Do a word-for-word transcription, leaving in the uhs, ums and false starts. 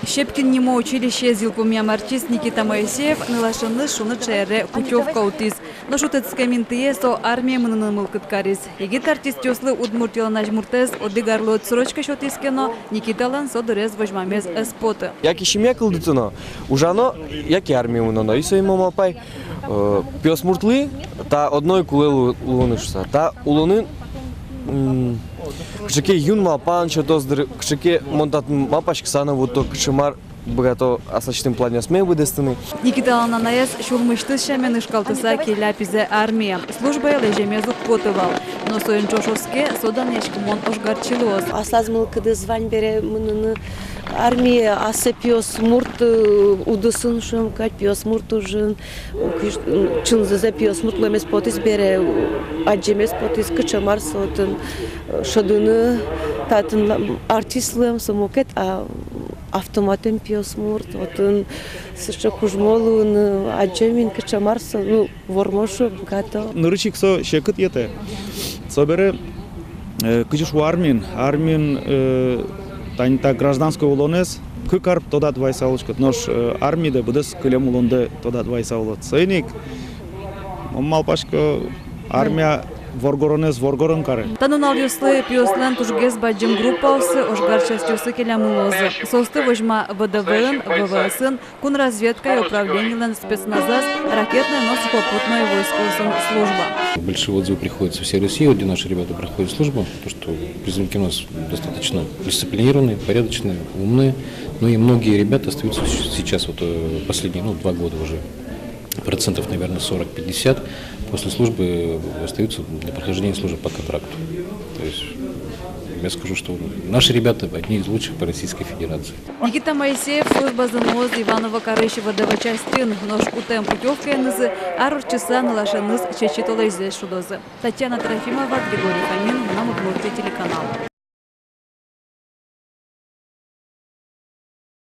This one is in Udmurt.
Щепкин нимо училищеез йылпумъям артист Никита Моисеев нылашеныз шуныт шаере путёвка утӥз. Но шутэтскем интые со армие мыныны мылкыд кариз. Егит артистъёслы Удмуртилэн азьмуртэз одӥг арлы отсрочка сётӥз ке но, Никиталэн со дырез возьмамез ӧз поты. Яке семья кылдытоно, ужано, яке армие мыноно. И соин мон малпай, э, пиосмуртлы та одно ик кулэ лу-, луыны шуыса. Та улонын, м, кыӵе ке юн малпан сётоз дыр, кыӵе ке мон татын малпаськыса но вутто, кыӵе мар быгато аслэсьтым планъёсме быдэстыны. Никиталэн анаез сюлмысьтыз сямен ишкалтыса келя пизэ армие. Службае лэземез уг поты вал. Но соин ӵош оске, со данъяськымон ожгарчи луоз. Аслаз мылкыдыз вань бере мыныны армие, ассэ пиосмурт, э, удысын, шуом кадь, пиосмурт ужын, куш-, м, чынзэ пиосмурт луэмез потӥз бере, адӟемез потӥз, кыӵе мар со отын, э, шӧдыны, татын, м, артист луэм, со мукет, а автоматэн пиосмурт, отын сыӵе кужмо луыны, адӟем ини, кыӵе мар со, ну, вормошу, быгато. Нырысь ик со секыт йӧтэ. Собере, э, кызьы шуо, армиын, армиын, э, тани та гражданской улонэз кык ар тодад вайыса улӥськод, нош, э, армиедэ быдэс кылем улондэ тодад вайыса улод. Соин ик мон малпасько, армия воргоронэз воргорон каре. Та нуналъёслы пиослэн тужгес бадӟым группаоссы, ожгар частьёссы келямын луозы. Соосты возьма ВДВ-ын, ВВС-ын, кун разведкая управленилэн спецназаз, ракетной но сухопутной войскоосын служба. Большие отзывы приходят со всей России, где наши ребята проходят службу, то, что призывники у нас достаточно дисциплинированные, порядочные, умные. Ну и многие ребята остаются с-, сейчас, вот, э, последние, ну, два года уже, процентов, наверное, сорок-пятьдесят после службы остаются для прохождения службы по контракту. То есть я скажу, что наши ребята одни из лучших по Российской Федерации. Никита Моисеев службазэ нуоз Иваново карысь ВДВ частьын, нош утэм путёвкаенызы ар ортчыса нылашеныз чечы толэзьзэ шудозы. Татьяна Трофимова, Григорий Фомин, «Мынам Удмуртие» телеканал.